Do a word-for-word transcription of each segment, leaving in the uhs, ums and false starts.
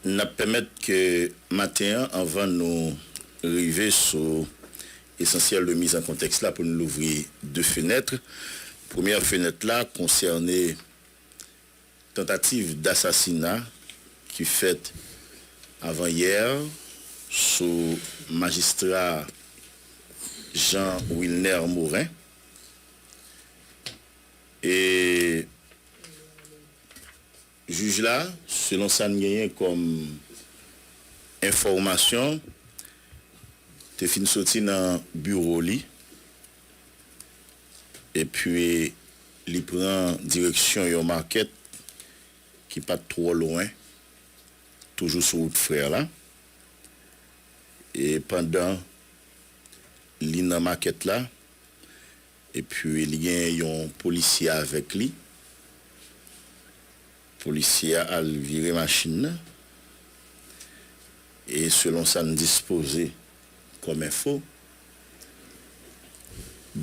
N ap pèmèt ke maten an, anvan nou rive sou esansyèl de miz an kontèks la, pou n louvri de fenèt. Premyè fenèt la konsène tantativ dasasina ki fèt avan yè sou majistra Jean Wilner Morin. E jij la, selon sa n genyen kòm enfòmasyon, te fin soti nan biwo li, epi li pran direksyon yon makèt ki pa t twò lwen, toujou sou wout Frè la. E pandan li nan makèt la, epi li gen yon polisye avèk li, polisye a al vire machin nan, e selon sa n dispoze kòm enfo,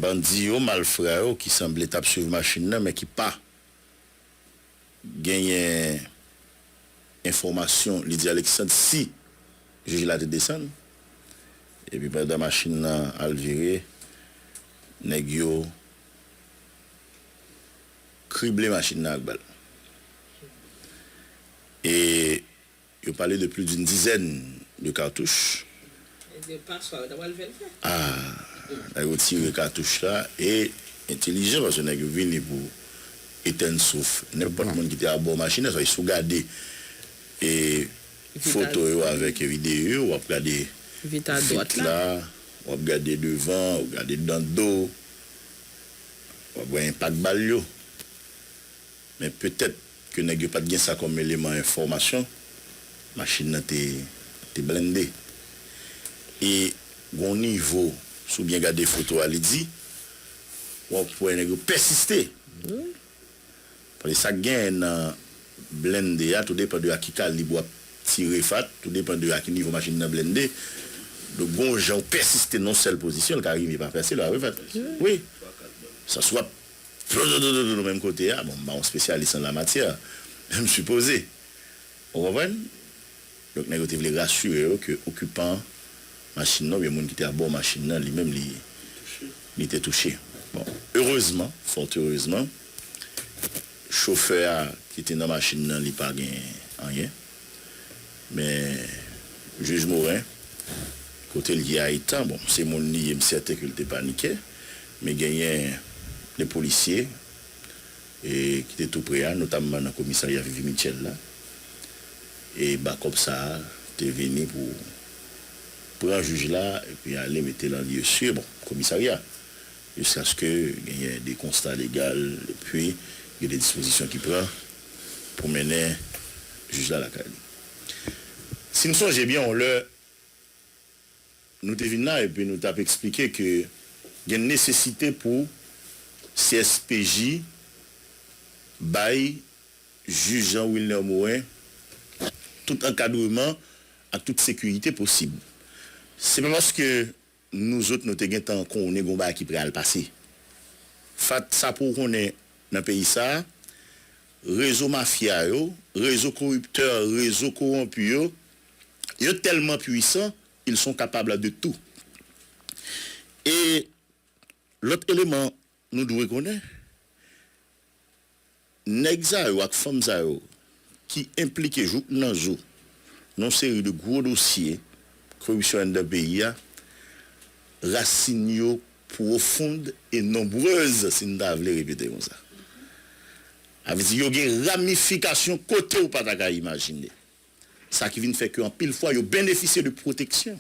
bandi yo, malfra yo, ki sanble t ap swiv machin nan, men ki pa genyen enfòmasyon Lydia Alexandre si jij la te desann. Epi pandan machin nan al vire, nèg yo krible machin nan ak bal. E yo pale de plus d'une dizaine de cartouches. Ebyen, paswa yo ta pral fè l fè. Ah, nèg yo tire katouch la e entelijan, paske nèg yo vini pou etèn souf nenpòt moun ki te abò machin nan. Sa vle di, si w gade e foto yo avèk videyo yo, w ap gade vit la, w ap gade devan, w ap gade nan do, w ap wè enpak bal yo. Men petèt ke nèg yo pa t gen sa kòm eleman enfòmasyon, machin nan te, te blende. E gon nivo, si w byen gade foto a, li di, w ap wè nèg yo pèsiste. Paske sa k genyen nan blende a, tou depann de a ki kalib w ap tire, fat, tou depann de a ki nivo machin nan blende. Donk, gon jan w pèsiste nan yon sèl pozisyon, l ka rive pa pèse, l pa fè fat. Wi. Sa swa Menm kote a, bon, m pa yon spesyalis an la matyè, men m sipoze. Ou konprann? Donk, nèg yo te vle rasire yo ke okipan machin nan, oubyen moun ki te abò machin nan, li menm, li, li te touche. Bon, erezman, fòt erezman, chofè a ki te nan machin nan, li pa gen anyen. Men, jij Morin, kote l ye a etan, bon, se moun li ye, m sèten ke l te panike, men genyen de polisye e, ki te tou pre a, notamman nan komisarya Vivi Mitchell la. E bakòp sa a te vini pou pran jij la epi ale mete l an lye si, bon, komisarya, jiskaske genyen de konsta legal, epi gen de dispozisyon ki pran pou mennen jij la lakay li. Si n sonje byen, yon lè, nou te vin la epi nou t ap eksplike ke gen nesesite pou C S P J bay jij Jean Wilner Morin tout ankadreman ak tout sekirite posib. Se pa paske nou zòt, nou te gentan konnen gon bagay ki pral pase. Fat, sa pou w konnen nan peyi sa a, rezo mafya yo, rezo koriptè, rezo kowonpi yo, yo tèlman pwisan, ils sont capables de tout. E lòt eleman nou dwe konnen, nèg sa yo ak fanm sa yo ki enplike jouk nan zo nan yon seri de gwo dosye koripsyon anndan peyi a, rasin yo pwofond e nonbrez, si n ta vle repete konsa. Sa vle di, yo gen ramifikasyon kote w pa ta ka imajine. Sa ki vin fè ke anpil fwa, yo benefisye de pwoteksyon.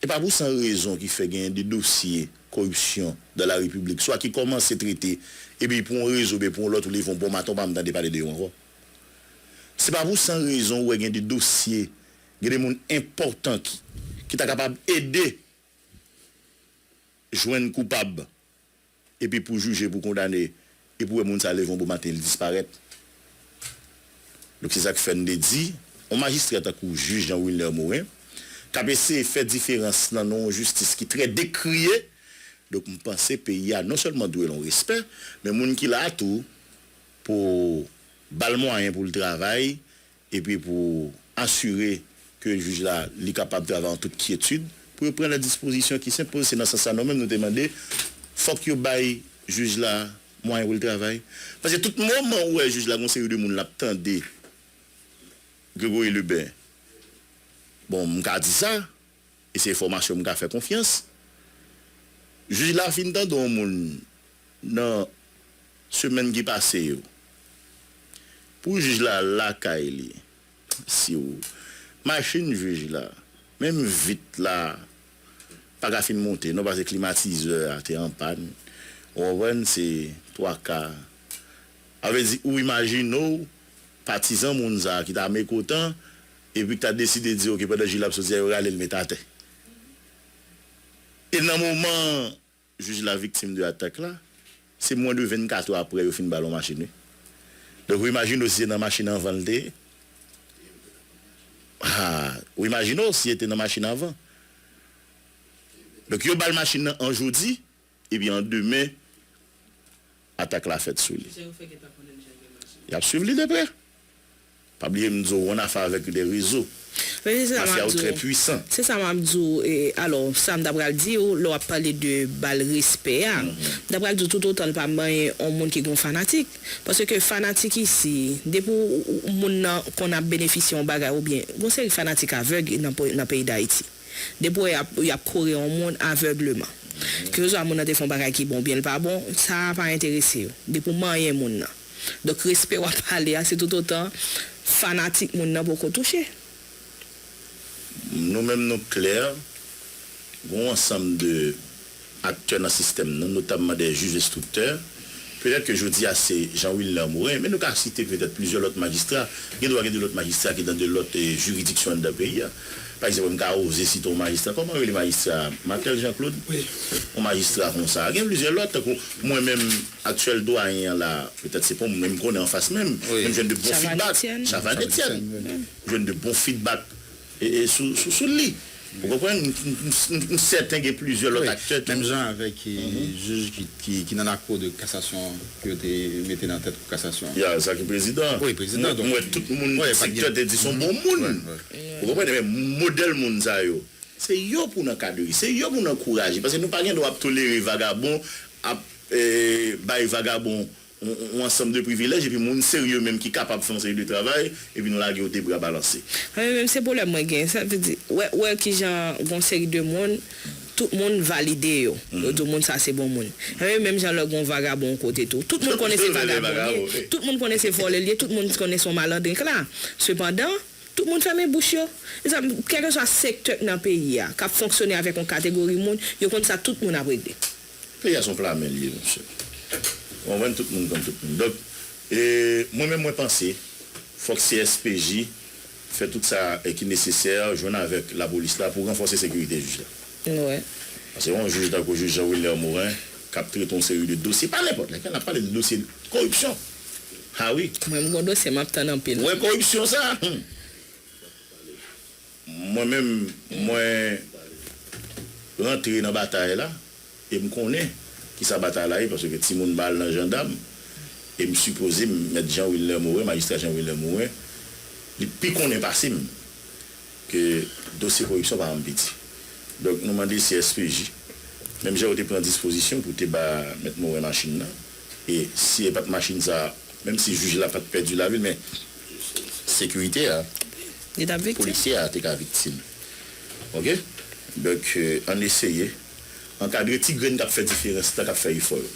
E pa pou san rezon ki fè genyen de dosye koripsyon dan la repiblik, swa ki kòmanse trete, epi pou yon rezon oubyen pou yon lòt, ou leve yon bon maten, ou pa menm tande pale de yo ankò. Se pa pou san rezon ou wè gen de dosye, gen de moun enpòtan ki, ki ta kapab ede jwenn koupab, epi pou jije, pou kondane, epi w wè moun sa leve yon bon maten, li disparèt. Donk, se sa k fè n te di, yon majistra tankou jij Jean Wilner Morin, k ap eseye fè diferans lan nan yon jistis ki trè dekriye. Donk, m panse peyi a non sèlman dwe l yon respè, men moun ki la a tou, pou ba l mwayen pou l travay, epi pou asire ke jij la, li kapab travay an tout kyetid, pou yo pran lè dispozisyon ki senp, se nan sans sa nou menm nou te mande, fòk yo bay jij la mwayen pou l travay. Paske tout moman ou wè jij la, gon seri de moun l ap tande, Gregory Lebert. Bon, m ka di sa, e se enfòmasyon m ka fè konfyans. Jij la fin tande yon moun nan semèn ki pase yo, pou jij la lakay li, si w, machin jij la, menm vit la, pa ka fin monte, non, paske klimatizè a te an pàn. Ou konprann, se twa ka. A vle di, ou imajine w, patizan moun sa a ki ta mekotan, epi ki ta deside di, oke, pandan jij la ap soti a, yo rale l met atè. E nan moman jij la viktim de atak la, se mwen de vennkat è aprè yo fin ba l yon machin, wi. Donk, ou imajine w si se nan machin anvan l te ye. Ah, ou imajine w si se te nan machin anvan. Donk, yo ba l machin nan an jodi, epi an demen, atak la fèt sou li. Y ap swiv li de prè. Pa bliye m di w, on afè avèk de rezo. Mafya yo trè pwisan. Se sa m ap di w, e, alò, sa m ta pral di w, lè w ap pale de ba l respè a, m ta pral di w toutotan l pa manyen yon moun ki gon fanatik. Paske fanatik isi, depi w, w, moun nan konn ap benefisye yon bagay, oubyen, gon seri fanatik avèg nan po-, nan peyi Dayiti. Depi w wè y ap, y ap kore yon moun avègleman. Keseswa moun nan te fè yon bagay ki bon oubyen l pa bon, sa a pa enterese yo. Depi w manyen moun nan. Donk, respè w ap pale a, se toutotan fanatik moun nan poko touche. Nou menm, nou klè, gon ansanm de aktè nan sistèm nan, notamman de jij enstriktè. Petèt ke jodi a se Jean Wilner Morin, men nou ka site petèt plizyè lòt majistra. Gen dwa gen de lòt majistra ki nan de lòt, eh, jiridiksyon anndan peyi a. Pa egzanp, m ka oze site yon majistra, kòman rele majistra a? Marthel Jean Claude? Wi. Yon majistra konsa. Gen plizyè lòt, tankou mwen menm, aktyèl dwayen an la, petèt se pa mwen, men m konnen anfas menm, wi, men m jwenn de bon feedback. Chavannes Etienne. Chavannes Etienne. Wi. M jwenn de bon feedback e, e sou, sou, sou li. Ou konprann? M, m, m, m, m sèten gen plizyè lòt aktè tou. Menm jan avèk, e, jij ki, ki, ki nan lakou de kasasyon ke yo te mete nan tèt kou kasasyon. Ya, sa ki prezidan. Wi, prezidan. Mwen, donk, mwen wè tout moun, tout sektè te di se yon bon moun. Ou konprann? Men modèl moun sa yo, se yo pou n ankadre, se yo pou n ankouraje. Paske nou pa gen dwa ap tolere vagabon, ap, eh, bay vagabon yon, yon, yon ansanm de privilèj, epi moun serye menm ki kapab fè yon seri de travay, epi nou lage yo de bra balanse. Mwen menm, se pwoblèm mwen gen. Sa vle di, wè, wè kijan gon seri de moun, tout moun valide yo. Yo di moun sa se bon moun. Mwen menm, menm jan lè gon vagabon yon kote tou. Tout moun konnen se vagabon li ye. Tout moun konnen se vòlè li ye. Tout moun konnen se yon malandren k la. Sepandan, tout moun fèmen bouch yo. Mezanmi, kèlkeswa sektè k nan peyi a, k ap fonksyone avèk yon kategori moun, yo konn sa tout moun ap regle. Peyi a se yon pla men li ye, monchè. Ou konprann, tout moun konn tout moun. Donk, e, mwen menm, mwen panse, fòk C S P J fè tout sa, e, ki nesesè, jwenn avèk lapolis la pou ranfòse sekirite jij la. Wi. Paske yon jij tankou jij Jean Wilner Morin, k ap trete yon seri de dosye, pa nenpòt lè, n ap pale de dosye koripsyon. A wi. Mwen, m gon dosye m ap tann anpil. Ou wè koripsyon sa? Hmm. Mwen menm, mwen rantre nan batay la, e m konnen kisa batay la ye, paske timoun ba al nan jandam, e m sipoze m, mèt Jean Wilner Morin, majistra Jean Wilner Morin, li pi konnen pase m ke dosye koripsyon pa janm piti. Donk, nou mande C S P J, menm jan yo te pran dispozisyon pou te ba mèt Morin machin nan, e si e pa t machin sa, menm si jij la pa t pèdi lavi l, men sekirite a, li t ap viktim, polisye a te ka viktim. Oke? Donk, euh, ann eseye ankadre ti grenn k ap fè diferans lan, k ap fè efò yo.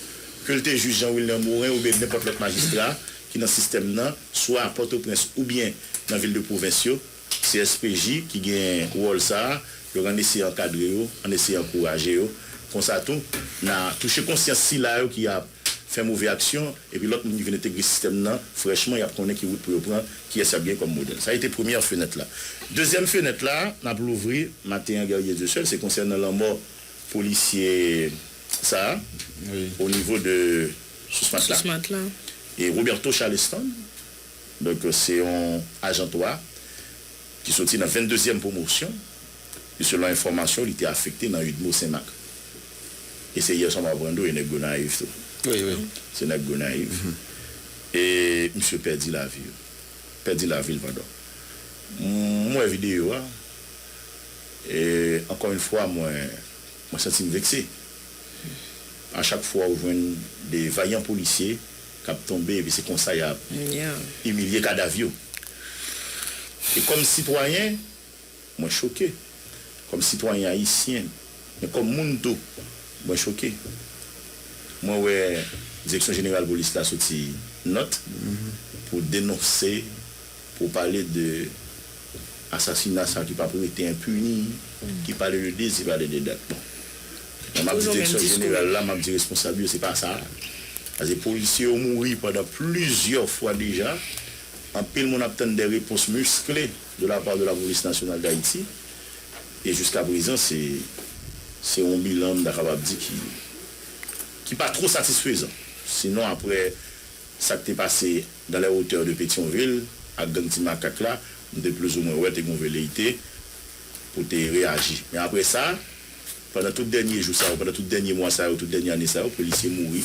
Ke l te jij Jean Wilner Morin oubyen nenpòt lòt majistra ki nan sistèm nan, swa Pòtoprens oubyen nan vil de pwovens yo, C S P J ki gen wòl sa a, donk ann eseye ankadre yo, ann eseye ankouraje yo. Konsa tou, n a touche konsyans sila yo ki ap fè move aksyon, epi lòt moun ki vin entegre sistèm nan, frèchman, y ap konnen ki wout pou yo pran, kiyès y ap gen kòm modèl. Sa a te premyè fenèt la. Dezyèm fenèt la, n ap louvri maten an, Guerrier Dieuseul, se konsènan lanmò polisye sa a, wi, o nivo de Sous Matla. Sous Matla. E Roberto Charleston, donk, se yon ajan twa ki soti nan venndezyèm pwomosyon, e selon enfòmasyon, li te afekte nan UDMO Senmak. E se yè swa m aprann tou, e nèg Gonayiv tou. Wi, wi. Se nèg Gonayiv. Mhm. E misye pèdi lavi l. Pèdi lavi l pandan. M wè videyo a. E, ankò yon fwa, mwen, mwen santi m vekse. A chak fwa ou jwenn de vayan polisye k ap tonbe, epi se konsa y ap imilye kadav yo. E kòm sitwayen, mwen choke. Kòm sitwayen ayisyen, men kòm moun tou, mwen choke. Mwen wè Direksyon Jeneral Polis la soti nòt pou denonse, pou pale de asasina sa ki p ap rete enpini, ki pale de dezi, pale de dat. Bon. Mwen, m ap di Direksyon Jeneral la, m ap di responsab yo, se pa sa. Paske polisye yo mouri pandan plizyè fwa deja. Anpil moun ap tann de repons miskle de la part de la Police Nationale d'Haïti. E jiska prezan, se, se yon bilan, m ta kapab di, ki, ki pa two satisfezan. Sinon, apre sa k te pase dans les hauteurs de Petyonvil ak gang Ti Makak la, m te plizoumwen wè te gen yon veleyite pou te reyaji. Men apre sa, pandan tout dènye jou sa yo, pandan tout dènye mwa sa yo, tout dènye ane sa yo, polisye mouri.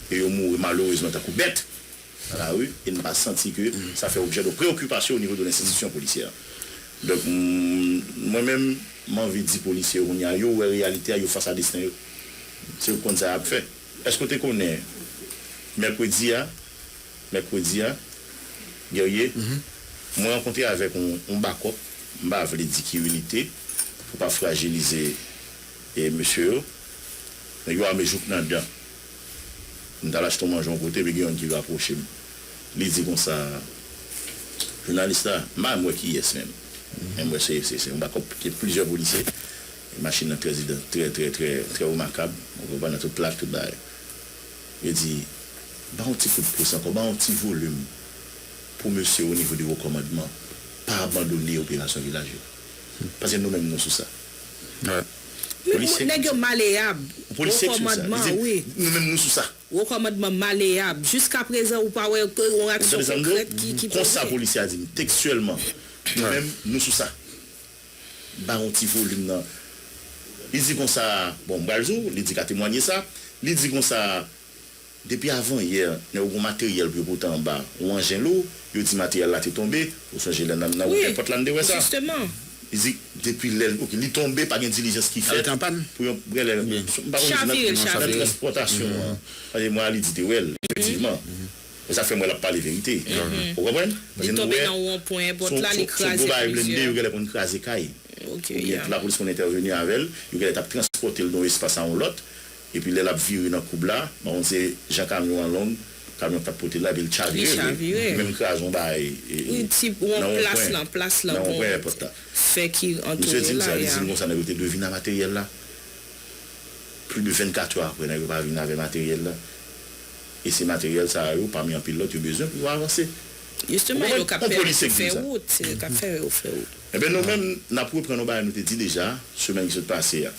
E yo mouri malerezman tankou bèt nan lari, e n pa santi ke sa fè objè de preokipasyon o nivo de lenstitisyon polisyè. Donk, m, mwen menm, m anvi di polisye yo kounye a, yo wè reyalite a, yo fas a desten yo. Se yo k konn sa y ap fè. Èske w te konnen mèkredi a, mèkredi a, Guerrier, mwen rankontre avèk yon, yon bakòp, m pa vle di ki inite, pou pa frajilize e mesye yo, nèg yo ame jouk nan dan. M t al achte yon manje yon kote, epi gen youn ki rapwoche m. Li di konsa, jounalis la, m pa menm wè kiyès menm. Men m wè se, se, se yon bakòp, gen plizyè polisye. Machin nan trè, trè, trè, trè, trè remakab. Ou konprann, nan tout plak, tout bagay. Yo di, ba yon ti kout pous ankò, ba yon ti volim pou mesye o nivo de wo kòmandman pa abandone operasyon vilaj yo. Paske nou menm nou sou sa. Polisye nèg yo maleyab. Polisye ki sou sa. Li di, nou menm nou sou sa. Wo kòmandman maleyab. Jiska prezan, ou pa wè yon aksyon konkrèt ki, ki poze. Konsa polisye a di m, tekstyèlman. Nou menm, nou sou sa. Ba yon ti volim nan. Li di konsa, bon, m pral di w, li di ka temwanye sa. Li di konsa, depi avan yè, nèg yo gon materyèl pou yo pote anba yon anjen lou, yo di materyèl la te tonbe, ou sonje lè nan, nan wout Dèpòt la, n te wè sa. Li di, depi lè, ok, li tonbe, pa gen dilijans ki fèt pou yon, gen lè, m pa konn si nan, nan transpòtasyon an. Paske mwen, li di te wè l, efektivman. E sa fè m wè l ap pale verite. Ou konprann? Paske nou wè, se yon gwo bagay blende, yo genlè konn kraze kay. Oubyen lapolis konn entèveni avè l, yo genlè t ap transpòte l nan yon espas a yon lòt, epi lè l ap vire nan koub la, m pa konn se jan kamyon an long, kamyon k t ap pote l la, epi l chavire vre. Li menm kraze yon bagay, e, nan yon pwen, nan yon pwen èpòt la. Misye di m sa, li di m konsa, nèg yo te dwe vin a materyèl la. Plis de vennkat è apre, nèg yo pa vin avè materyèl la. E se materyèl sa yo, pami anpil lòt, yo bezwen pou yo avanse. Jisteman, yo k ap pèmèt yo fè wout, se yo k ap fè yo fè wout. Enben, nou menm, n ap reprann yon bagay nou te di deja, semèn ki sot pase a.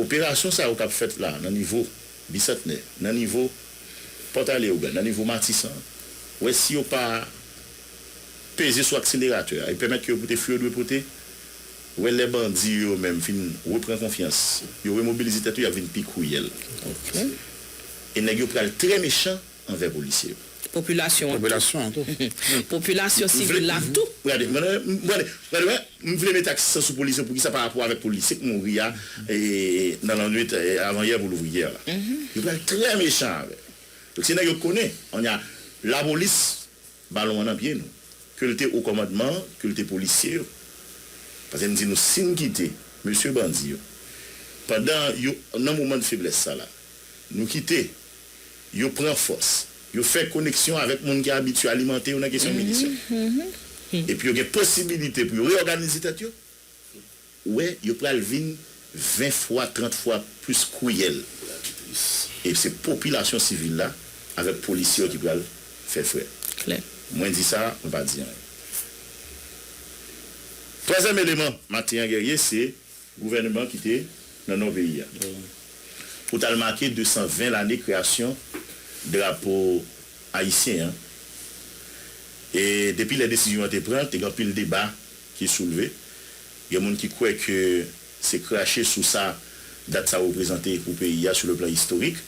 Operasyon sa yo k ap fèt la, nan nivo Bisantnè, nan nivo Pòtaleyogàn, nan nivo Matisan, wè si yo pa peze sou akseleratè a e pèmèt ke yo pote fwi yo dwe pote, wè lè bandi yo menm fin repran konfyans, yo remobilize tèt yo, y ap vin pi kriyèl. E nèg yo pral trè mechan anvè polisye yo. Popilasyon an tou. Popilasyon an tou. Popilasyon sivil la tou. Gade, gade, gade, gade, wè, m vle mete aksan sou polisye, poukisa pa rapò avèk polisye k mouri a, e, nan lannwit, e, avan yè pou louvri yè la. Yo pral trè mechan avè. Donk, se nèg yo konnen, kounye a, lapolis, balon an nan pye nou. Ke l te o kòmandman, ke l te polisye yo. Paske m di nou, si n kite mesye bandi yo, pandan yo nan moman de feblès sa la, nou kite yo pran fòs, yo fè koneksyon avèk moun ki abitye alimante yo nan kesyon minisyon. Epi yo gen posibilite pou yo reyòganize tèt yo. Ou wè, yo pral vin ven fwa, trant fwa plis kriyèl. E se popilasyon sivil la avèk polisye yo ki pral fè frè. Mwen di sa, mwen pa di anyen. Twazyèm eleman maten an, Guerrier, se gouvènman ki te nan nò peyi a. Pou t al make de san ven lane kreyasyon drapo ayisyen an. E depi lè desizyon an te pran, te gen anpil deba ki soulve. Gen moun ki kwè ke se krache sou sa dat sa reprezante pou peyi a sou le plan istorik.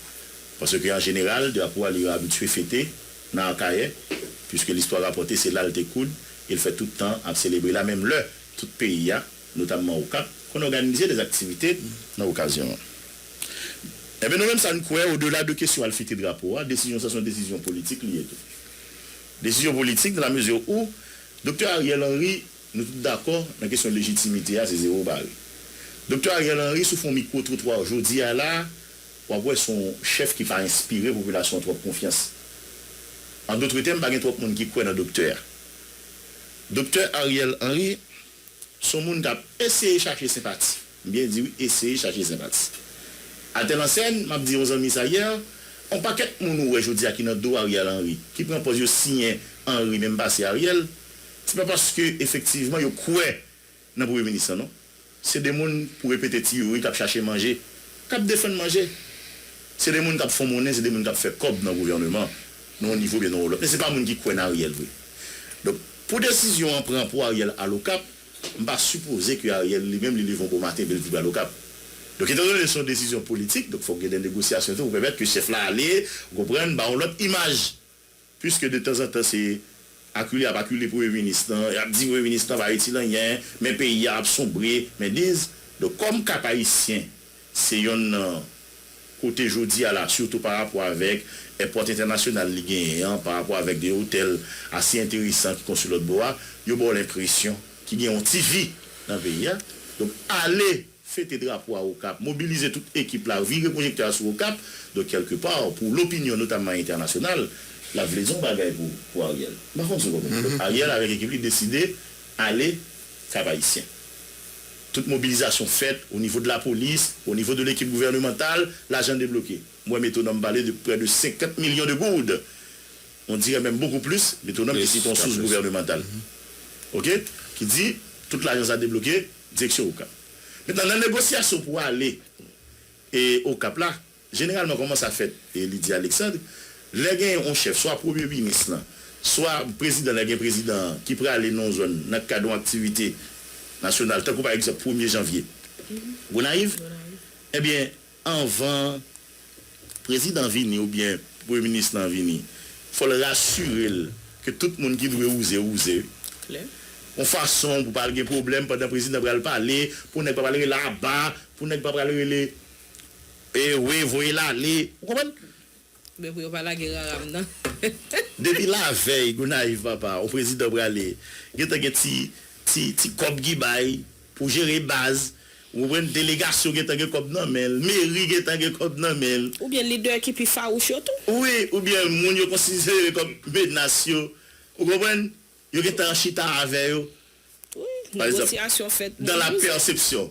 Paske an jeneral, drapo a li abitye fete nan Akayè, piske listwa rapòte se la l te koud, E l fè tout tan ap selebre la, menm lè tout peyi a, notamman Okap, konn òganize dè aktivite nan okazyon an. Enben, nou menm sa n kwè, odela de kesyon al fete drapo a, desizyon sa se yon desizyon politik li ye tou. Desizyon politik, nan la mezi ou Doktè Ariel Henry, nou tout dakò nan kesyon lejitimite a, se zewo bare. Doktè Ariel Henry, si w fè yon mikwo twotwa jodi a la, w ap wè se yon chèf ki pa enspire popilasyon an twòp konfyans. An dòt tèm, pa gen twòp moun ki kwè nan doktè a. Doktè Ariel Henry, se yon moun k ap eseye chache senpati. M byen di wi, eseye chache senpati. Atèlansèn, m ap di yon zanmi sa yè, yon pakèt moun ou wè jodi a ki nan do Ariel Henry, ki pran pòz yo siyen Henry menm pase Ariel, se pa paske efektivman yo kwè nan premye minis lan non. Se de moun, pou repete tiyori, k ap chache manje, k ap defann manje. Se de moun k ap fon monnen, se de moun k ap fè kòb nan gouvèneman, nan yon nivo oubyen nan yon lòt. Men se pa moun ki kwè nan Ariel vre. Donk, pou desizyon an pran pou Ariel al Okap, m pa sipoze ke Ariel li menm li leve yon bon maten epi l vle pral Okap. Donk, etandone se yon desizyon politik, donk fòk gen de negosyasyon tou pou pèmèt ke chèf la ale, ou konprann, ba yon lòt imaj. Piske de tanzantan se akile ap akile premye minis lan, y ap di premye minis lan pa itil anyen, men peyi a ap sonbre, men diz. Donk, kòm Kap Ayisyen se yonn nan kote jodi a la, sitou pa rapò avèk èpòt entènasyonal li genyen an, pa rapò avèk de otèl ase enteresan ki konstwi lòt bò a, yo ba w lenpresyon ki gen yon ti vi nan peyi a. Donk, ale fete drapo a Okap, mobilize tout ekip la, vire pwojektè a sou Okap. Donk, kèlkepa, pou lopinyon, notamman entènasyonal, l ap vle di yon bagay pou, pou Ariel. M pa konn si w konprann. Donk, Ariel avèk ekip li deside ale Kap Ayisyen. Tout mobilizasyon fèt o nivo de lapolis, o nivo de lekip gouvènemantal, lajan debloke. M wè Metwonòm pale de près de cinquante millions de goud. On dirait même beaucoup plus, Metwonòm ki se yon sous gouvènemantal. Oke? Ki di, tout lajan sa debloke, direksyon Okap. Mentnan, nan negosyasyon pou ale e Okap la, jeneralman, kòman sa fèt, e Lydie Alexandre, lè gen yon chèf, swa premye minis lan, swa prezidan, lè gen prezidan an, ki prale nan yon zòn, nan kad yon aktivite nasyonal, tankou pa egzanp premye janvye, Gonayiv, ebyen, anvan prezidan vini oubyen premye minis lan vini, fò l rasire l ke tout moun ki dwe wouze, wouze. Klè. Yon fason pou pa gen pwoblèm pandan prezidan pral pale, pou nèg pa pral rele aba, pou nèg pa pral rele, e, we, voye l ale. Ou konprann? Men pou yo pa lage raram nan. Depi lavèy, Gonayiv, papa, yon prezidan prale, gentan gen ti, ti, ti kòb ki bay pou jere baz, ou konprann, delegasyon gentan gen kòb nan men l, meri gentan gen kòb nan men l. Oubyen lidè ki pi fawouch yo tou. Wi, oubyen moun yo konsidere kòm menas yo, ou konprann, yo gentan chita avè yo. Wi, pa egzanp, negosyasyon fèt nan dan la pèsepsyon.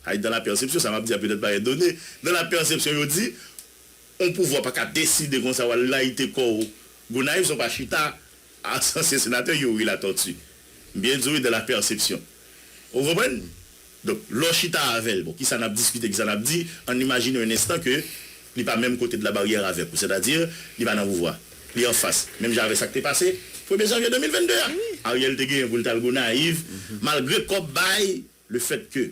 Ay, dan la pèsepsyon, sa m ap di a petèt pa etone. Dan la pèsepsyon, yo di, yon pouvwa pa ka deside konsa, w al layite kò w. Gonayiv, si w pa chita, a, ansyen senatè Youri Latortue. M byen di w, wi, dan la pèsepsyon. Ou konprann? Donk, lè w chita avè l, bon, kisa n ap diskite, kisa n ap di, ann imajine yon enstan ke li pa menm kote de la baryè avèk ou, sètadi, li pa nan pouvwa. Li anfas. Menm jan avèk sa k te pase premye janvye de mil venn de a. Ariel te genyen pou l t al Gonayiv, malgre kòb bay, lefètke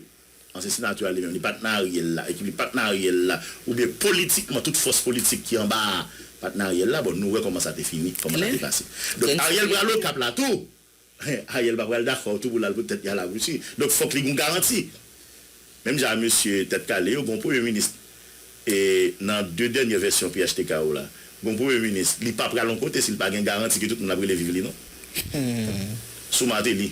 ansyen senatè a li menm, li pa t nan Ariel la, ekip li pa t nan Ariel la, oubyen politikman, tout fòs politik ki anba a pa t nan Ariel la, bon, nou wè kòman sa te fini, kòman sa te pase. Donk, Ariel pral Okap la tou. Ariel pa pral dakò tou pou l al pou tèt Yalabusi. Donk, fòk li gen yon garanti. Menm jan a mesye Tèt Kale yo, gen yon premye minis, e nan de dènye vèsyon P H T K yo la, gen yon premye minis, li pa pral yon kote si l pa gen garanti ke tout moun ap rele viv li, non. Sou Martelly.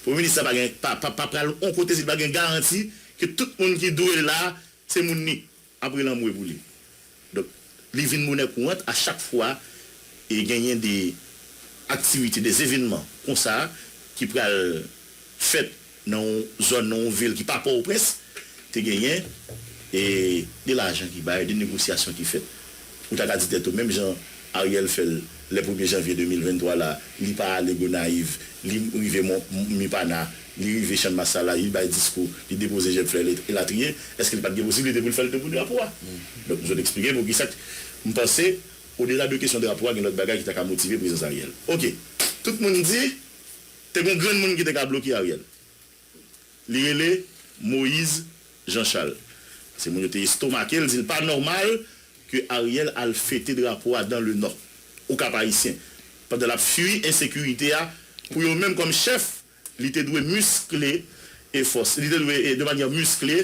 Premye minis la pa gen, pa, pa, pa pral yon kote si l pa gen garanti ke tout moun ki dwe la, se moun li. Ap rele anmwe pou li. Donk, li vin monè kourant a chak fwa e genyen de aktivite, de evènman konsa ki pral fèt nan yon zòn, nan yon vil ki pa Pòtoprens, te genyen e de lajan ki bay, de negosyasyon ki fèt. Ou ta ka di tèt ou, menm jan Ariel fè l lè premye janvye de mil venntwa la, li pa ale Gonayiv, li rive Mon-, Mipana, li rive Channmas la, li bay diskou, li depoze jèb flè, elatriye, èske li pa t gen posiblite pou l fè l tou pou drapo a? Donk, m sot eksplike poukisa m panse, odela de kesyon drapo a, gen lòt bagay ki ta ka motive prezans Ariel. Oke, tout moun di, te gen yon grenn moun ki te ka bloke Ariel. Li rele Moïse Jean Charles. Paske moun yo te estomake l, di l pa nòmal ke Ariel al fete drapo a dans le Nord, Okap Ayisyen, pandan l ap fui ensekirite a Pou yo menm kòm chèf, li te dwe miskle e fòs, li te dwe, e, de manyè miskle,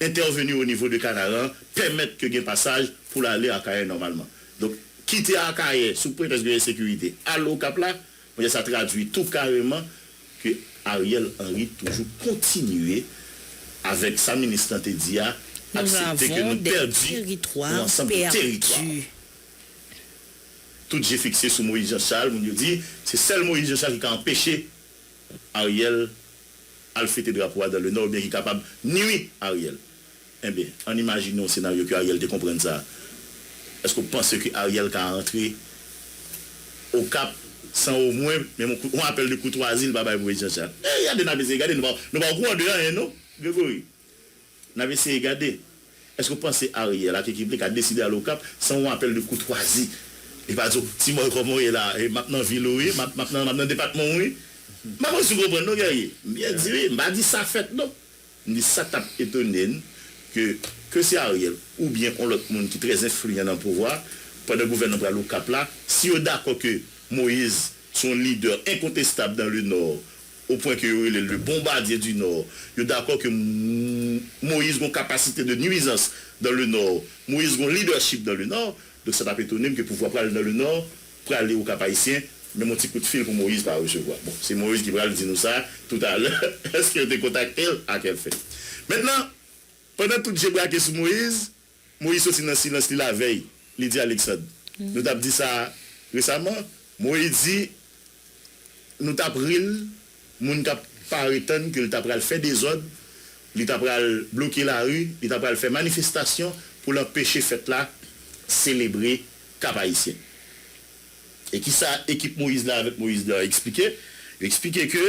entèveni o nivo de Kanaran, pèmèt ke gen pasaj pou l ale Akayè nòmalman. Donk, kite Akayè sou pretèks de ensekirite, al Okap la, mwen sa tradui tou kareman ke Ariel Henry toujou kontinye avèk sa minis lan te di a, aksepte ke nou pèdi yon ansanm de teritwa. Tout je fikse sou Moïse Jean Charles, moun yo di, se sèl Moïse Jean Charles ki ka anpeche Ariel al fete drapo a dans le Nord oubyen ki kapab nui Ariel. Enben, ann imajine yon senaryo ke Ariel te konprann sa. Èske w panse ke Ariel ka antre Okap san omwen menm yon kou-, yon apèl de koutwazi li pa bay Moïse Jean Charles? E, gade, n ap eseye gade, nou pa, nou pa okouran de anyen, non, Gregory. N ap eseye gade. Èske w panse Ariel ak ekip li ka deside al Okap san yon apèl de koutwazi? Li pa di w, "Ti Mòy, kòman w ye la? E, m ap nan vil ou, wi. M ap, m ap nan, m ap nan depatman w, wi." M pa konn si w konprann, non, Guerrier. M byen di, wi. M pa di sa fèt, non. M di sa t ap etone n ke, ke se Ariel oubyen yon lòt moun ki trè enfliyan nan pouvwa, pandan gouvènman pral Okap la, si yo dakò ke Moïse se yon lidè enkontestab dans le Nord, o pwen ke yo rele l le Bombardier du Nord. Yo dakò ke M-, Moïse gon kapasite de nuizans dans le Nord. Moïse gon leadership dans le Nord. Donk, sa t ap etone m ke pouvwa pral dans le Nord, prale Okap Ayisyen, menm yon ti kout fil pou Moïse pa resevwa. Bon, se Moïse ki pral di nou sa toutalè, èske yo te kontakte l, a kèl fen. Mentnan, pandan tout je brake sou Moïse, Moïse soti nan silans li lavèy, li di Alexandre. Nou t ap di sa resaman, Moïse di, nou t ap ri l, moun k ap pare tann ke l ta pral fè dezòd, li ta pral bloke lari, li ta pral fè manifestasyon pou l anpeche fèt la selebre Kap Ayisyen. E kisa ekip Moïse la avèk Moïse la eksplike? Yo eksplike ke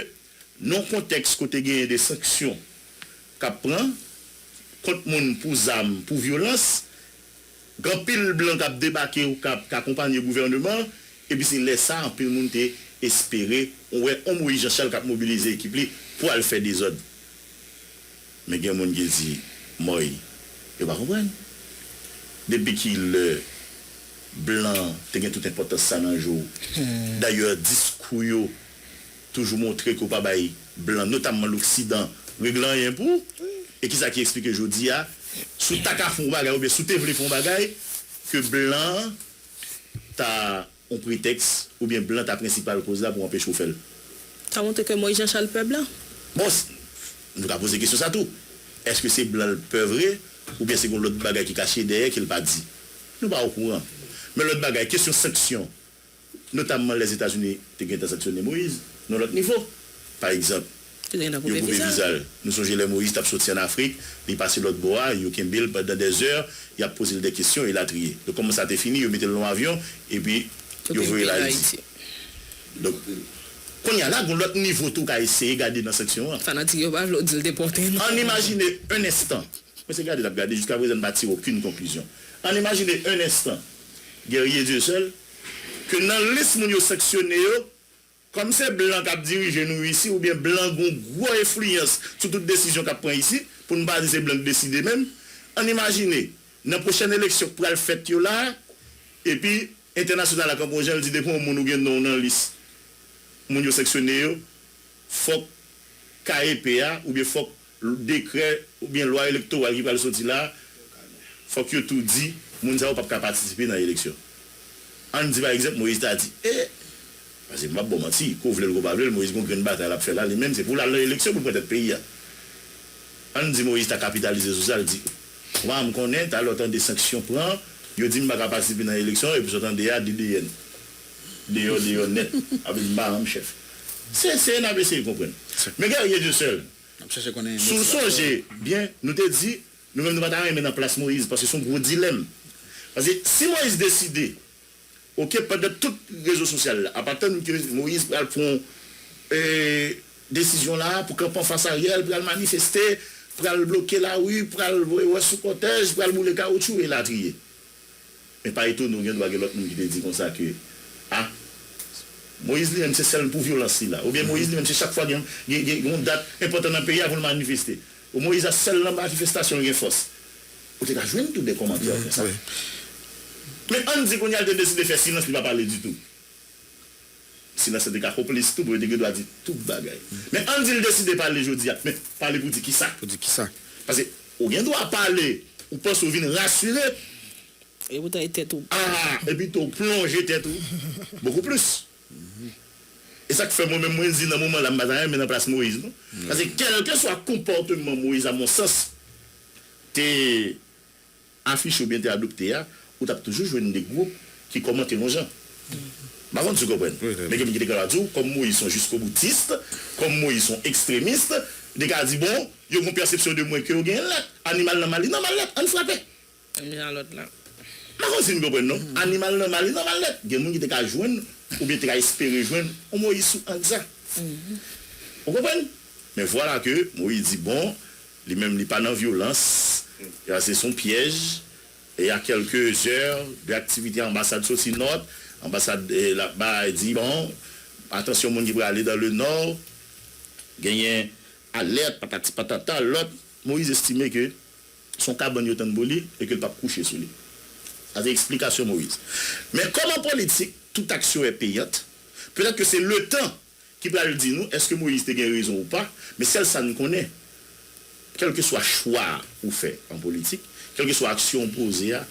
nan yon kontèks kote genyen de sanksyon k ap pran kont moun pou zam, pou vyolans, gen anpil blan k ap debake ou k ap, k akonpanye gouvèneman, epi se lè sa a anpil moun te espere, ou wè, yon Moïse Jean Charles k ap mobilize ekip li pou al fè dezòd. Men gen moun ki di, Mòy, yo pa konprann. Depi ki lè blan te gen tout enpòtans sa nan je w? Dayè, diskou yo toujou montre ke w pa bay blan, notamman loksidan, regle anyen pou ou. E kisa ki eksplike jodi a, si w ta ka fè yon bagay oubyen si w te vle fè yon bagay, ke blan ta yon pretèks oubyen blan ta prensipal koz la pou anpeche w fè l? Sa montre ke Moïse Jean Charles pè blan. Bon, s-, nou ka poze kesyon sa tou. Èske se blan l pè vre, oubyen se gen lòt bagay ki kache dèyè ke l pa di? Nou pa okouran. Men lòt bagay, kesyon sanksyon, notamman Lèzetazini te gentan sanksyone Moïse nan lòt nivo. Pa egzanp, yo koupe viza l. Nou sonje lè Moïse t ap soti ann Afrik, li pase lòt bò a, yo kenbe l pandan dèzè, y ap poze l de kesyon, elatriye. Donk, kòman sa te fini? Yo mete l nan yon avyon, epi yo voye l Ayiti. Donk, kounye a la, gen lòt nivo tou w ka eseye gade nan sanksyon an. Fanatik yo pa vle w di l depòte, non. Ann imajine yon enstan. Mwen se gade n ap gade, jiskaprezan n pa tire okenn konklizyon. Ann imajine yon enstan, Guerrier Dieuseul, ke nan lis moun yo sanksyone yo, kòm se blan k ap dirije nou isi, oubyen blan gen yon gwo enfliyans sou tout desizyon k ap pran isi, pou n pa di se blan k deside menm, ann imajine, nan pwochèn eleksyon k pral fèt yo la, epi entènasyonal la kanpe yon jan, l di depi yon moun ou gen non w nan lis moun yo sanksyone yo, fòk K E P a, oubyen fòk dekrè oubyen lwa elektoral ki pral soti la, fòk yo tou di, moun sa yo p ap ka patisipe nan eleksyon. Ann di, pa egzanp, Moïse ta di, e, paske m p ap ba w manti, ko vle l, ko pa vle l, Moïse gon grenn batay l ap fè la, li menm, se pou l al nan eleksyon pou l pran tèt peyi a. Ann di Moïse ta kapitalize sou sa, l di, wa, m konnen, talè w tande sanksyon pran, yo di m pa ka patisipe nan eleksyon, epi sa w tande a, D D N. Deyò, deyò nèt, ap di m pa rann m chèf. Se, se, n ap eseye konprann. Men Guerrier Dieuseul, si w sonje byen, nou te di, nou menm nou pa ta renmen nan plas Moïse, paske se yon gwo dilèm. Paske si Moïse deside, oke, pandan tout rezo sosyal la, ap atann ke Moïse pral pran, e, desizyon la pou kanpe anfas Ariel, pral manifeste, pral bloke lari, pral voye wè sou kòtèj, pral boule kawoutchou, elatriye. Men pa etone w gen dwa gen lòt moun ki te di konsa ke, a, Moïse li menm se sèl pou vyolans li la. Oubyen Moïse li menm se chak fwa gen, gen, gen, gen yon dat enpòtan nan peyi a pou l manifeste. Ou Moïse a sèl nan manifestasyon l gen fòs. Ou te ka jwenn tou de kòmantè konsa. Men ann di kounye a l te deside fè silans, li pa pale ditou. Silans lan te ka konplis tou, pou yo te gen dwa di tout bagay. Men ann di l deside pale jodi a. Men pale pou di kisa? Pou di kisa? Paske ou gen dwa pale, ou panse ou vin rasire. E poutan e tèt ou. Ah, epi tou plonje tèt ou. Bokou plis. E sa k fè mwen menm mwen di nan moman la m pa ta renmen nan plas Moyiz non. Paske kèlkeswa konpòteman Moyiz a mon sans te afiche oubyen te adopte a, ou t ap toujou jwenn de gwoup ki kòmante yon jan. M pa konn si w konprann. Men gen moun ki te ka di w, kòm Moyiz se yon jiskoboutis, kòm Moyiz se yon ekstremis, li te ka di, bon, yo gen yon pèsepsyon de mwen ke yo genyen lèt. Animal nan mal li nan mal lèt, ann frape. Menm jan lòt la. M pa konn si n konprann non. Animal nan mal li nan mal nèt. Gen moun ki te ka jwenn, oubyen te ka espere jwenn, yon Moyiz sou ann sa. Ou konprann? Men vwala ke Moyiz di, bon, li menm li pa nan vyolans, ya se son pyèj, e a kèlke zè de aktivite anbasad soti nòt, anbasad eh, la bay di, bon, atansyon moun ki prale dan le nò, genyen alèt, patati patata, lòt, Moyiz estime ke se yon kabann yo tann pou li e ke l p ap kouche sou li. Sa se eksplikasyon Moyiz. Men kòm an politik, tout action est payante, petèt ke se letan ki pral di nou èske Moyiz te gen rezon ou pa, men sèl sa n konnen, kèlkeswa chwa ou fè an politik, kèlkeswa aksyon ou poze a,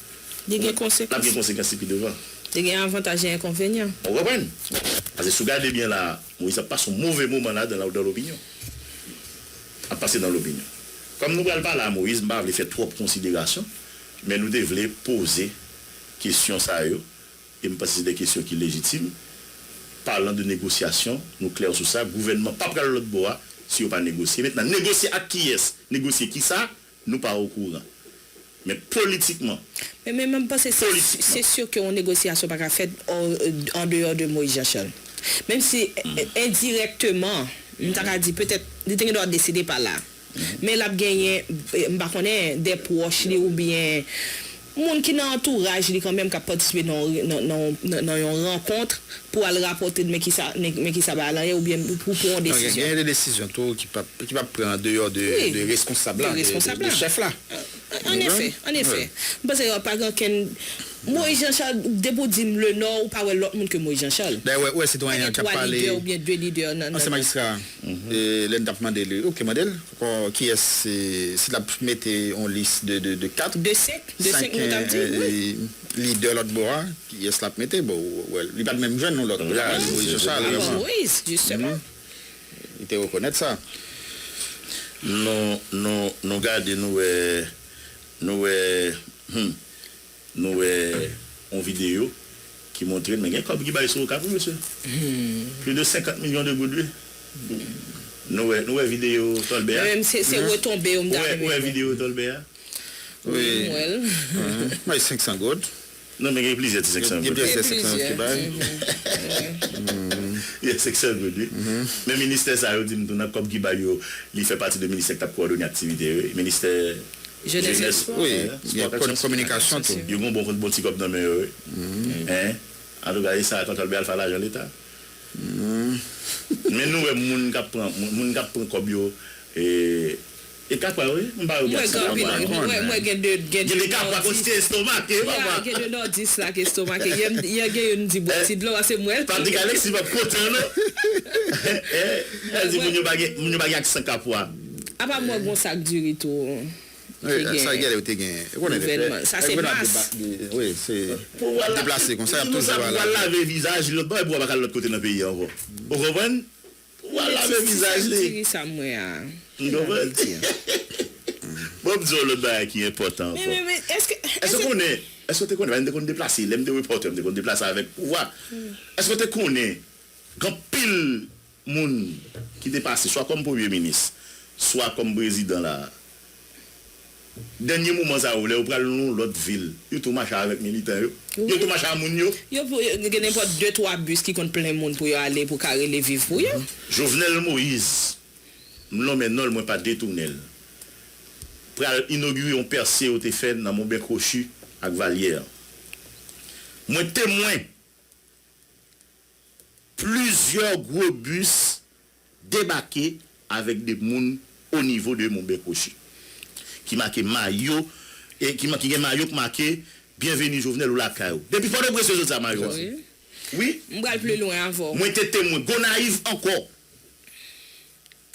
li gen konsekans. L ap gen konsekans li pi devan. Li gen avantaj e enkonvenyan. Ou konprann? Paske si w gade byen la, Moyiz ap pase yon move moman ladan la, dan lopinyon. Ap pase dan lopinyon. Kòm nou pral pale a Moyiz, m pa vle fè twòp konsiderasyon, men nou te vle poze kesyon sa yo, e m panse se de kesyon ki lejitim. Palan de negosyasyon, nou klè sou sa, gouvènman p ap pral lòt bò a si yo pa negosye. Mentnan, negosye ak kiyès? Negosye kisa? Nou pa okouran. Men politikman, Men, men, men m panse se, politikman, se si ke yon negosyasyon pa ka fèt an, an deyò de Moïse Jean Charles. Menm si, eh, endirèkteman, m ta ka di petèt li te gen dwa deside pa la. Men l ap genyen, eh, m pa konnen, de pwòch li oubyen moun ki nan antouraj li kanmenm k ap patisipe nan, nan, nan, nan, nan yon rankont pou al rapòte l men kisa, men, men kisa bagay la ye oubyen pou pran yon desizyon. Gen de desizyon tou ki p ap, ki p ap pran an deyò de, de responsab la, de, de chèf la. An efè, an efè. M panse yo pa gen okenn Moïse Jean Charles, depi w di m Lenò, ou pa wè lòt moun ke Moïse Jean Charles. Dayè, ou wè, ou wè sitwayen an k ap pale, ansyen majistra, e, lè n t ap mande li, oke, mande l, kiyès, e, si l ap mete yon lis de, de, de kat, de senk, de senk moun, t ap di, e, wi, lidè lòt bò a, kiyès l ap mete, bon, ou wè, li pa t menm jwenn yon lòt. Moïse Jean Charles, Moïse, jisteman. Li te rekonèt sa. Nou, nou, nou gade, nou wè, nou wè, hmm, nou wè yon videyo ki montre n, men gen kòb ki bay sou Okap, wi, mesye. Plus de cinquante millions de goud, wi. Nou wè, nou wè videyo Tòlbè a. Mwen menm, se, se retonbe yo m ta renmen wè. Ou wè videyo Tòlbè a? Wi. M wè l. Bay senk san goud. Non, men gen plizyè ti senk san goud. Gen plizyè senk san goud ki bay. Gen senk san goud, wi. Men ministè sa yo di m tou nan kòb ki bay yo, li fè pati de ministè k t ap kowòdone aktivite yo, wi. Ministè jenès, spò, wi, gen kominikasyon tou. Yo gen bon, bon ti kòb nan men yo, wi. Antouka, e sa, tonton Albert Alpha, lajan Leta. Men nou wè moun k ap pran, moun, moun k ap pran kòb yo, e, e kapwa yo ye, m pa wè. Mwen gen anpil, mwen, mwen gen de, gen de, gen de kapwa konn te estomake, papa. Gen de nòdis la ki estomake. Yè, yè gen youn di bwè ti dlo, se mwen. Patrick Alexis p ap kontan, non. Èl di moun yo pa gen, moun yo pa gen aksan kapwa. Apa mwen gon sak diri tou. Wi, sa genlè yo te gen. Ou konnen, gouvènman. Sa se mas. Wi, se deplase konsa, y ap toujou al lave vizaj li lòt bò, epi w pa ka al lòt kote nan peyi a ankò. Ou konprann? Ou al lave vizaj li. Ti sa m wè a. Ou konprann? Bon, m di w lòt bagay ki enpòtan ankò. Men, men, men, èske, èske w konnen, èske w te konnen, paske m te konn deplase, lè m te repòtè, m te konn deplase avèk pouvwa. Èske w te konnen, gen anpil moun ki te pase, swa kòm premye minis, swa kòm prezidan la, dènye moman sa yo, lè yo pral nan yon lòt vil, yo tou mache avèk militan yo. Yo tou mache ak moun yo. Yo pou, yo gen nenpòt de twa bis ki konn plen moun pou yo ale, pou ka rele viv pou yo. Jovenel Moïse, m lonmen non l, mwen pa detounen l, pral inogire yon pèse yo te fè nan Mont Blanc Crochu ak Vallière. Mwen temwen plizyè gwo bis debake avèk de moun o nivo de Mont Blanc Crochu ki make mayo, e ki ma-, ki gen mayo k make Byenveni Jovenel ou lakay ou. Depi Pòtoprens yo soti ak mayo a. Wi. Wi. M pral pi lwen avè w. Mwen te temwen. Gonayiv ankò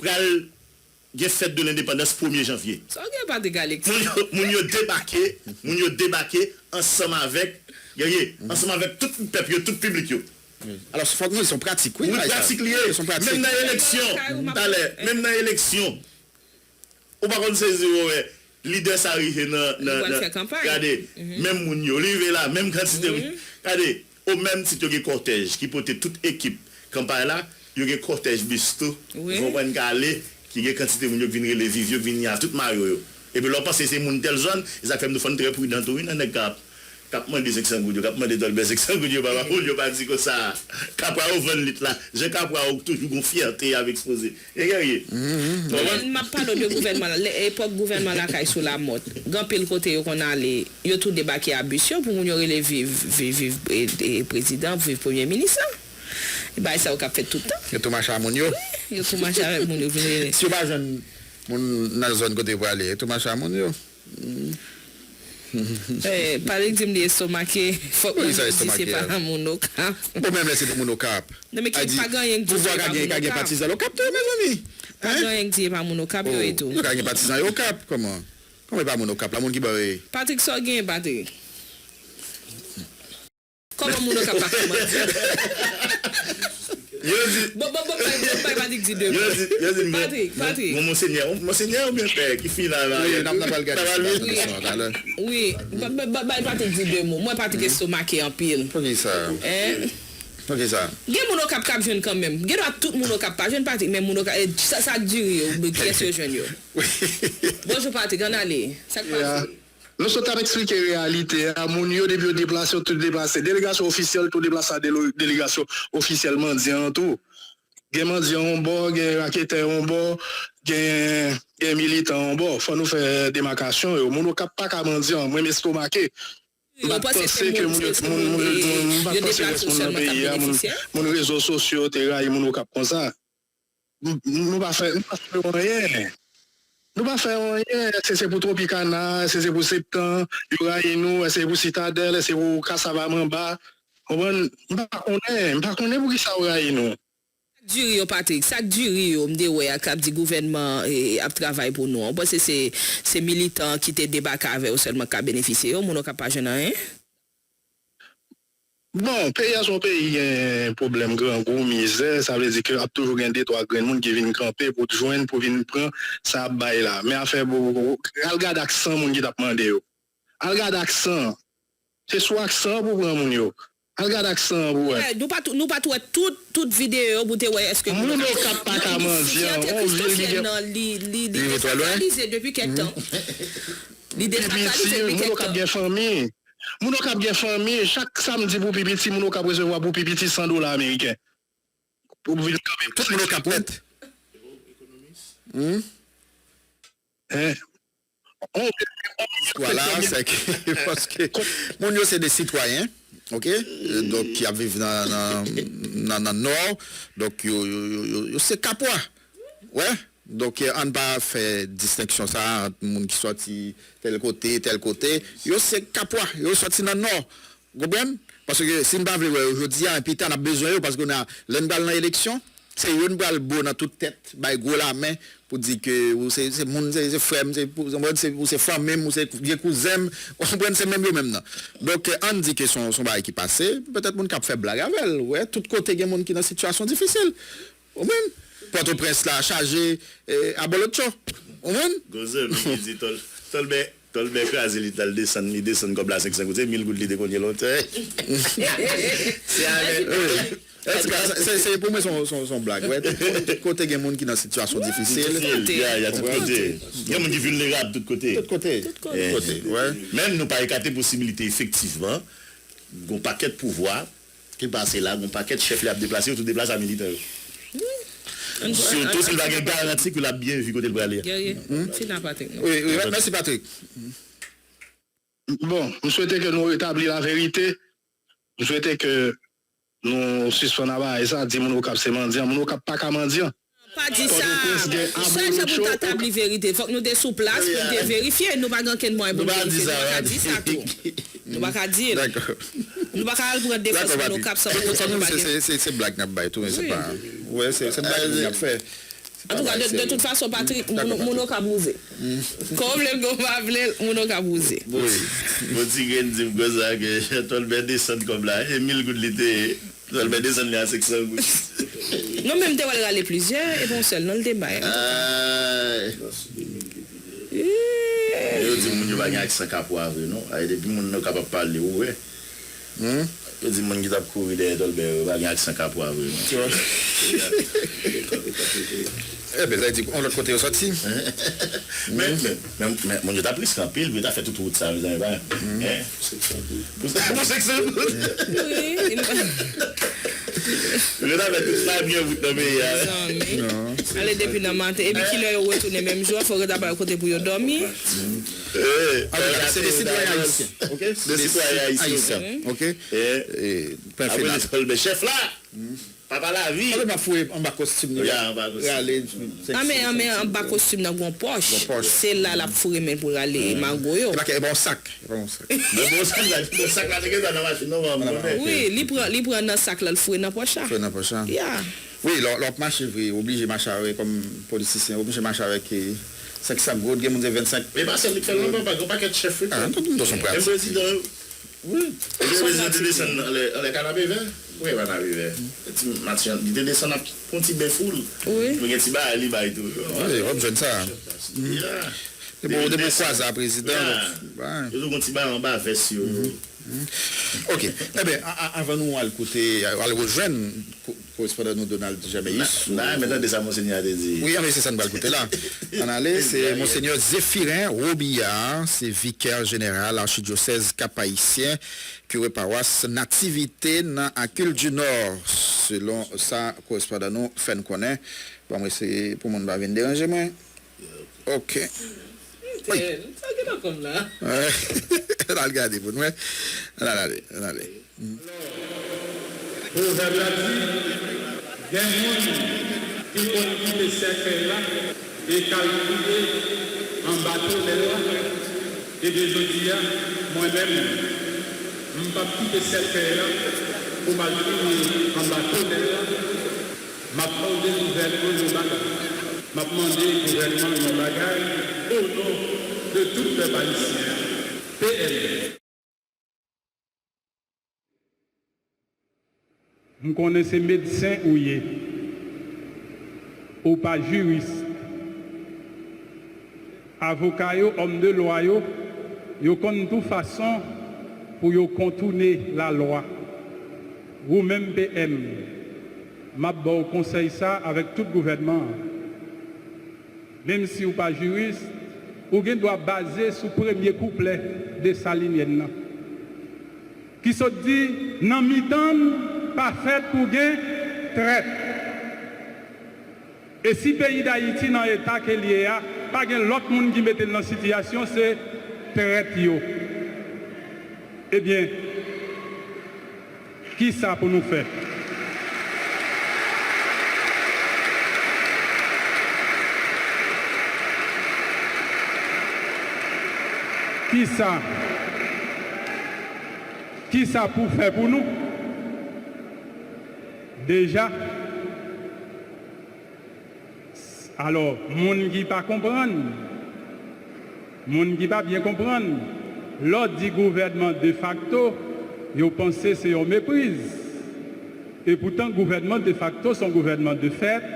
pral gen fèt de lendepandans premye janvye. Sa w gen, Patrick Alexis? Moun yo, moun yo debake, moun yo debake ansanm avèk, gade, ansanm avèk tout pèp yo, tout piblik yo. Alò, fòk nou di se yon pratik, wi, bagay sa. Wi, pratik li ye. Se yon pratik. Menm nan eleksyon, talè, menm nan eleksyon, ou pa konn sezi, ou wè, lidè sa rive nan, nan, nan, gade, menm moun yo, li rive la, menm kantite moun. Gade, o menm tit yo gen kòtèj ki pote tout ekip kanpay la, yo gen kòtèj bis tou, ou konprann, k ale, ki gen kantite moun yo k vin rele viv yo, k vin a tout mayo yo. Epi lè w panse se moun tèl zòn, e sa k fè m tou fò n trè pridan tou, wi, nan nèg k ap, k ap mande senk san goud yo, k ap mande dòlbè senk san goud yo, papa, pou yo pa di konsa, kapra yo vann lit la, jan kapra yo toujou gon fyète y ap ekspoze. E gèrye. Mwen, m ap pale w de gouvènman la. Lè, epòk gouvènman Lakay sou Lamòt, gen anpil kote yo konn ale, yo tou debake a bis yo pou moun yo rele viv, viv, viv, e, e, prezidan, viv premye minis la. E bagay sa yo k ap fèt tout tan. Yo tou mache a moun yo. Wi, yo tou mache avèk moun yo vin rele. Si yo pa jwenn moun nan zòn kote yo prale, yo tou mache a moun yo. Eh, Patrick di m li estomake, fòk mwen di se pa moun Okap. Bon, menm lè se pou moun Okap. Non, men ki pa gen anyen k di se pa moun Okap. Pouvwa ka gen, ka gen patizan Okap tou, mezanmi. Pa gen anyen k di se pa moun Okap yo ye tou. Ka gen patizan yo Okap, kòman? Kòman e pa moun Okap la, moun ki ba yo ye? Patrick, sa w gen, Patrick? Kòman moun Okap pa ka mande? Yo di. Bon, bon, bon, bay, bon, bay Patrick di de mo. Yo di, yo di, bon, Patrick, bon, Patrick. Bon, Monsenyè, Monsenyè oubyen pè ki final la? Wi, n ap, n ap al gade sa talè. Wi, ba, ba, ba, bay Patrick di de mo. Mwen, Patrick estomake anpil. Poukisa? Hein? Poukisa? Gen moun Okap k ap jwenn kanmenm. Gen dwa tout moun Okap pa jwenn Patrick, men moun Okap, eh, sa, sa k diri yo, kiyès yo jwenn yo? Bonjou, Patrick, ann ale. Sa k pase? Nou sot ap eksplike reyalite a, moun yo depi yo deplase, yo tou deplase. Delegasyon ofisyèl tou deplase a dele-, delegasyon ofisyèl mandyan an tou. Gen mandyan yon bò, gen raketè yon bò, gen, gen militan yon bò. Fò nou fè demakasyon yo. Moun Okap pa ka mandyan, mwen m estomake. M pa t panse ke moun yo, moun, moun, moun, m pa t panse rès moun nan peyi a, moun, moun rezo sosyo te rayi moun Okap konsa. M, m, nou pa fè, nou pa fè anyen. Nou pa fè anyen. Èske se pou Tropicana? Èske se pou Septan? Yo rayi nou? Èske se pou Sitadèl? Èske se pou Kasava Manba? Konprann? M pa konnen. M pa konnen poukisa yo rayi nou. Sa k diri yo, Patrick? Sa k diri yo, m te wè a k ap di gouvènman, eh, ap travay pou nou an? Ou panse se, se militan ki te debake avè yo sèlman k ka benefisye yo? Moun Okap pa jwenn anyen? Bon, peyi a se yon peyi gen pwoblèm grangou, mizè, sa vle di ke ap toujou gen de twa grenn moun ki vin kanpe pou jwenn, pou vin pran sa ap bay la. Men afè pou, pou, al gade aksan moun ki t ap mande yo. Al gade aksan. Se sou aksan an pou pran moun yo. Al gade aksan an pou wè. Eh, nou pa t, nou pa t wè tout, tout videyo pou te wè èske moun Okap pa ka mandyan, yon vil ki gen, li, li desakralize depi kèk tan. Li desakralize depi kèk tan. Moun Okap gen fanmi. Moun Okap gen fanmi, chak samdi pou pi piti, moun Okap resevwa pou pi piti san dola ameriken. Pou vin kanpe pou... Tout moun Okap nèt. Hein? Istwa la, se ke, paske moun yo se de sitwayen, oke? Donk, ki ap viv nan, nan, nan, nan Nò. Donk, yo, yo, yo, yo, yo se Kapwa. Wè? Donk, eh, ann pa fè distenksyon sa a ant moun ki sòti tèl kote, tèl kote. Yo se Kapwa, yo sòti nan Nò. Ou konprann? Paske si n pa vle wè yo jodi a, pita n ap bezwen yo, paske kounye a, lè n pral nan eleksyon, se yo n pral bo nan tout tèt, bay gwo lamen pou di ke ou se, se moun, se, se frè m, se, ou konprann, se, ou se fanmi m, ou se vye kouzen m, ou konprann, se menm yo menm nan. Donk, eh, ann di ke se yon, se yon bagay ki pase, petèt moun k ap fè blag avè l, wè, tout kote gen moun ki nan sitiyasyon difisil. Ou konprann? Pòtoprens la chaje, eh, abolotcho. Ou konprann? Gon zanmi ki di tòl, tòlbè, tòlbè kraze li t al desann, li desann kòb la senk san goud, se mil goud li te konn ye lontan. Se avè... Antouka, se, se, pou mwen, se yon, se yon, se yon blag. Wè, tout moun, tout kote gen moun ki nan sitiyasyon difisil. Difisil, ya, ya, tout kote. Gen moun ki vilnerab tout kote. Tout kote. Tout kote, wè. Menm nou pa ekate posibilite, efektivman, gon pakèt pouvwa ki pase la, gon pakèt chèf li ap deplase, yo tou deplase a militan yo. Sitou si l pa gen garanti ke l ap byen viv kote l prale a. Wi, wi, mèsi, Patrick. Bon, m swete ke nou retabli laverite. M swete ke nou sispann a bagay sa, di moun Okap se mandyan. Moun Okap pa ka mandyan. Pa di sa. Sèl jan pou n ta tabli verite, fòk nou te sou plas pou n te verifye. Nou pa gen okenn mwayen pou n verifye. Nou pa ka di sa tou. Nou pa ka di l. Dakò. Nou pa ka al pran defans moun Okap san pou otan nou pa gen. Se, se, se blag n ap bay tou, men se pa. Wi, se, se blag moun y ap fè. Antouka, de, de tout fason, Patrick, moun, moun Okap wouze. Kò w vle l, kò w pa vle l, moun Okap wouze. Bon, ti grenn di m konsa ke Jean Tolbert desann kòb la, e mil goud li te ye. Tolbert desann li a senk san goud. Non, men m te wè l rale plizyè, e pa yon sèl, non, l te bay. Ay. Yo di moun yo pa gen aksan Kapwa vre, non. Ay, depi moun nan kapab pale, ou wè. Yo di moun ki t ap kouri dèyè Tolbert yo pa gen aksan Kapwa vre, non. Ebyen, sa vle di, yon lòt kote yo sòti. Men, men, men, men, moun yo t ap riske anpil pou yo ta fè tout wout sa, mezanmi, pa. Hein? Pou sa, pou senk san goud. Wi. Yo ta fè tout sa byen wout nan peyi a. Mezanmi. Ale depi nan maten. Epi kilè yo retounen menm jou a, fò yo ta ba yo kote pou yo dòmi. Antouka, se de sitwayen ayisyen, ok? Se de sitwayen ayisyen, ok? Apre Tolbert, chèf la! Papa lavi. Anben, m ap foure anba kostim li. Rale. Anben, anben, anba kostim nan gon pòch. Se la l ap foure men l pou l rale mago yo. E pa yon sak. E pa yon sak. Men bon, sak la, bon, sak la te gentan nan machin nan, mwen konnen. Wi, li pran, li pran nan sak la, l foure nan pòch la. Foure nan pòch la. Ya. Wi, lè, lè w ap mache vre, w oblije mache avèk, kòm politisyen, w oblije mache avèk, eh, senk san goud, gen moun se vennsenk. Men pa sèl li k fè l non, papa, gen yon pakèt chèf wi k fè l. Menm prezidan yo. Wi. Epi yo bezwen te desann anlè, anlè Kanapevè. Ou wè Kanapevè? Ti machann, li te desann ak yon ti bèf ou l. Wi. Men gen ti bagay li bay tou. Wi, w ap jwenn sa. Ya. Depi w kwaze a prezidan, yo tou gon ti bagay anba vès yo. Ok. Enben, a, a, avan nou al koute, al rejwenn ko-, korespondan nou Donald Germaïus. N a, n a renmen tande sa Monsenyè a te di. Wi, anben, se sa n pral koute la. Ann ale, se Monsenyè Zéphirin Robillard, se vikè jeneral achidyosèz Kap Ayisyen, kire pawas Nativite nan Aquile du Nord, selon sa korespondan nou fè n konnen. Ban mwen eseye pou moun pa vin deranje mwen. Ok. Wi. Sa gen nan kòm la. Ann al gade pou nou wè. Ann al ale, ann ale. Pwovèb la di, gen moun ki konn kite sèkèy la e k al kriye anba tonnèl la. Ebyen, jodi a, mwen menm, m p ap kite sèkèy la pou m al kriye anba tonnèl la. M ap mande gouvènman yon bagay. M ap mande gouvènman yon bagay o non de tout pèp ayisyen an. P M. M konnen se medsen ou ye. Ou pa jiris. Avoka yo, òm de lwa yo, yo konn tou fason pou yo kontoune lalwa. Ou menm P M, m ap ba w konsèy sa avèk tout gouvènman an. Menm si w pa jiris, ou gen dwa baze sou premye kouplè Desalinyèn nan, ki sot di, nan mitan n pa fèt pou gen trèt. E si peyi Dayiti nan eta ke l ye a, pa gen lòt moun ki mete l nan sitiyasyon, se trèt yo. Ebyen, kisa pou nou fè? Kisa? Kisa pou fè pou nou? Deja, alò, moun ki pa konprann, moun ki pa byen konprann, lè w di gouvènman defakto, yo panse se yon mepriz. Epoutan, gouvènman defakto se yon gouvènman de fèt,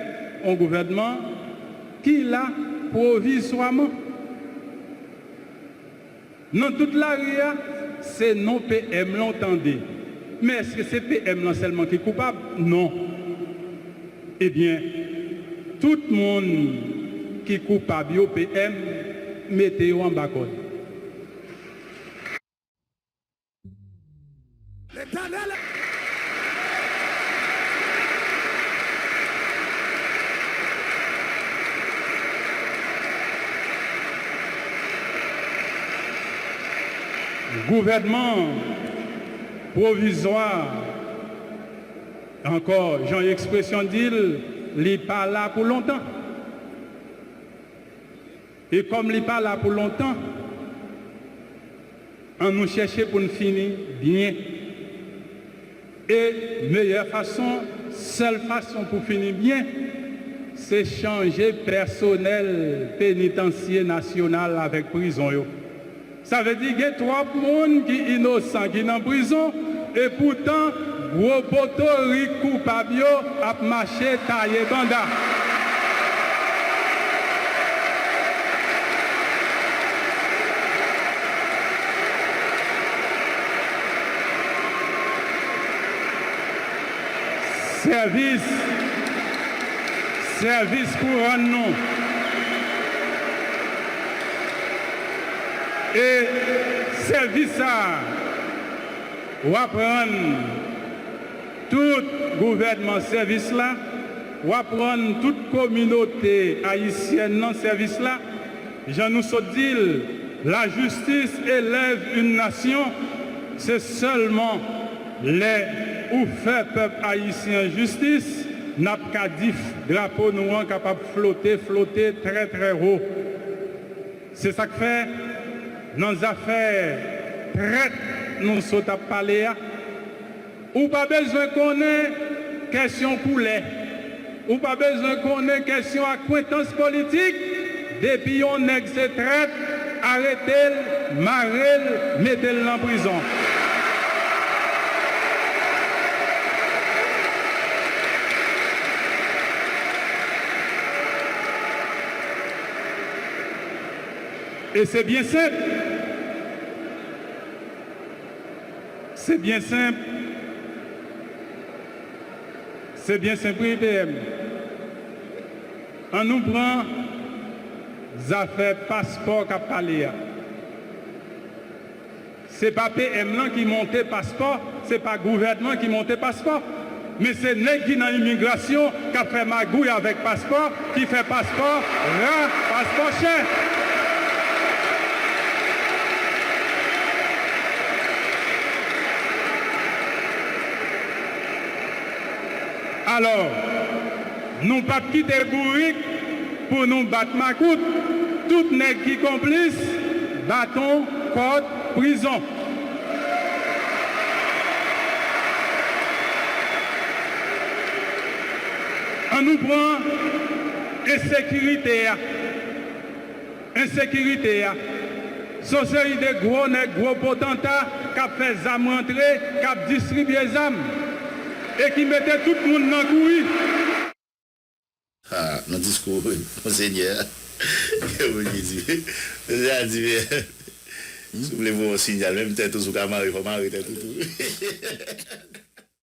yon gouvènman ki la pwovizwaman. Nan tout lari a, se non P M lan w tande. Men èske se P M lan sèlman ki koupab? Non. Ebyen, tout moun ki koupab yo, P M, mete yo anba kòd. Gouvènman pwovizwa, ankò, jan ekspresyon di l, li pa la pou lontan. E kòm li pa la pou lontan, ann nou chèche pou n fini byen. E meyè fason, sèl fason pou fini byen, se chanje pèsonèl penitansye nasyonal avèk prizon yo. Sa vle di gen twòp moun ki inosan ki nan prizon, e poutan gwo potorik koupab yo ap mache taye banda. Sèvis, sèvis pou rann nou. E sèvis sa a, w ap rann tout gouvènman sèvis la, w ap rann tout kominote ayisyèn nan sèvis la. Jan nou sot di l, la justice élève une nation, se sèlman lè ou fè pèp ayisyen an jistis, n ap ka di drapo nou an kapab flote, flote trè, trè wo. Se sa k fè, nan zafè trèt nou sot ap pale a, ou pa bezwen konnen kesyon koulè, ou pa bezwen konnen kesyon akwentans politik, depi yon nèg se trèt, arete l, mare l, mete l nan prizon. E se byen senp. Se byen senp. Se byen senp, wi, P M. An nou pran zafè paspò k ap pale a. Se pa P M lan ki monte paspò, se pa gouvènman ki monte paspò. Men se nèg ki nan imigrasyon k ap fè magouy avèk paspò, ki fè paspò ra, paspò chè. Alò, nou p ap kite bourik pou nou bat makout. Tout nèg ki konplis, baton, kòd, prizon. An nou pran ensekirite a. Ensekirite a. Se yon seri de gwo nèg, gwo potanta k ap fè zam rantre, k ap distribye zam, e ki mete tout moun nan kouri. Ah, nan diskou Monsenyè a, gen moun ki di, Mesye a di, men, si w vle voye yon siyal, menm tèt ou, si w ka mare, fò w mare tèt ou tou.